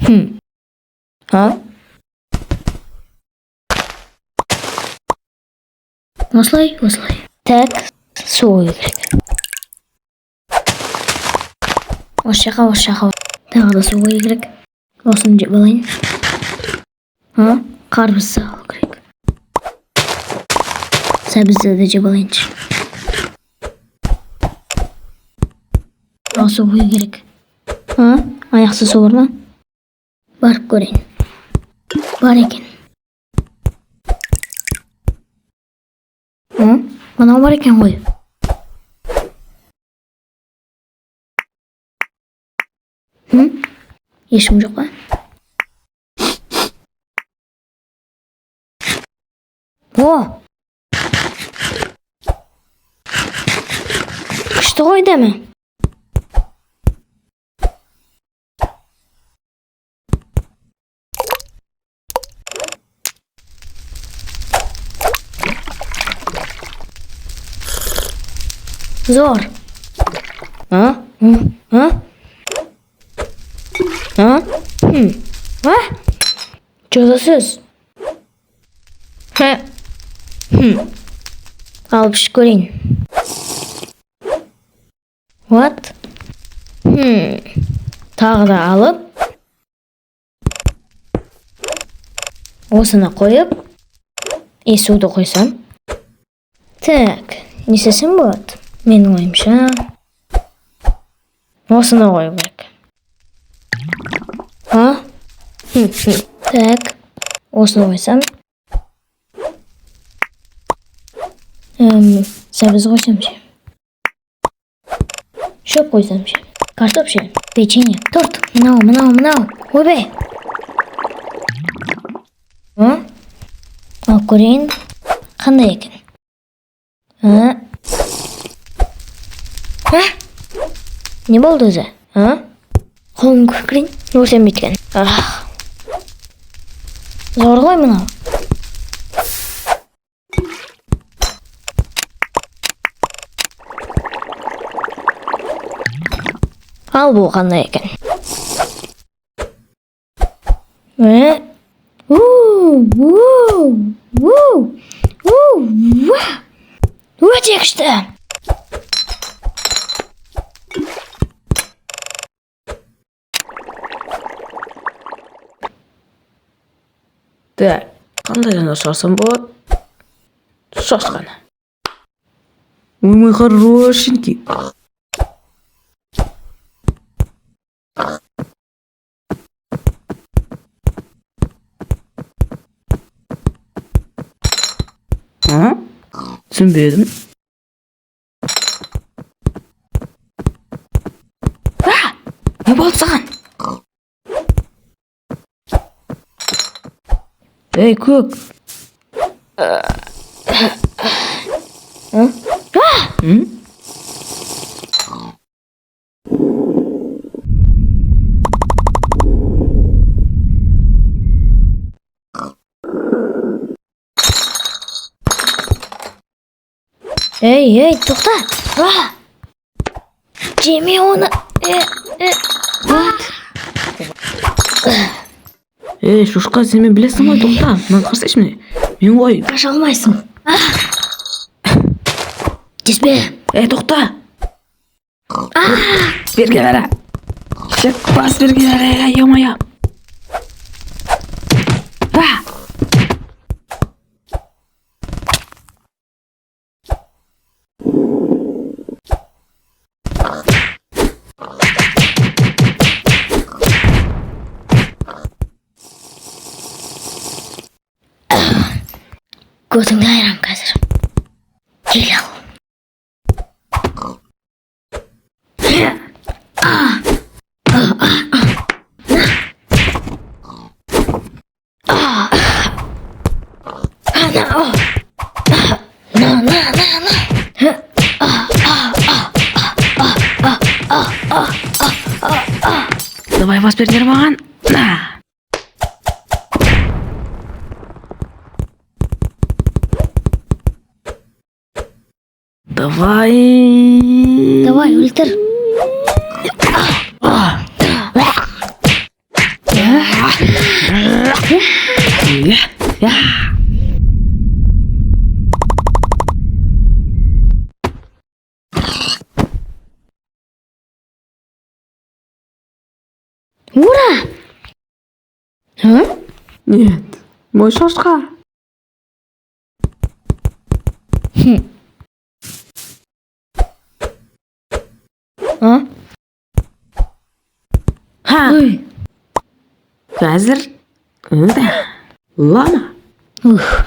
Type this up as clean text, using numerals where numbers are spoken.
Хм. А? Осылай, осылай. Так, су қою керек. Осы жаққа, осы жаққа. Тағы да су қою керек. Осыны жеп алайын. А? Қарбыз салу керек. Сәбізді де жеп алайыншы. Тағы су құю керек. А? Аяқсыз су бар ма? Барып көрейін. Бар екен. А? Мынау бар екен ғой. Хм? Ешкім жоқ па? О! Күшті ғой дәмі. Зор. А? М? А? А? Хм. А? Чё за сөз? Хе. Хм. Алып ішіп көрейін. What? Хм. Тағы да алып. Осыны қойып. И суды қойсам. Так, не істесем болады? Менің ойымша, осыны қою керек. А? Хм, хм. Так, осыны қойсам. Сәбіз қойсам ше. Шөп қойсам ше. Картоп ше. Печенье. Торт. Мынау, мынау, мынау. Ойбай. А? Алып көрейін. Қандай екен? А? А? Не болды өзі? А? Қолым көрейін. Өртенбейді екен. Ах. Зор ғой мынау. Ал бұл қандай екен? Э? У, у, у, у, уа! Өте күшті! Так, қандай жануар шығарсам болады? Шошқаны. Ой, мой хорошенький. А? Түсінбедім. А! Не болды саған? Ей, көк. М? Ей, ей, тоқта! А! Жеме оны! Э, э, what? Ей, шошқа, сен мені білесің ғой, тоқта. Мынаны қарасайшы міне. Мен ғой. Қаша алмайсың. А! Теспе! Ей, тоқта. Берге қара. Шек, бас берге қара, ё-моё. А! Көзіңді айырам қазір. Кел ал. А! А, а, а. На. А! А, на, о. А, на, на, на, на. А, а, а, а, а, а, а, а, а. Давай бас беріңдер маған. На. Давай. Давай, өлтір. А! Я. Ура! А? Нет, мой шошқа. А? Ха. Ой. Қазір. Да. Лама. Ух.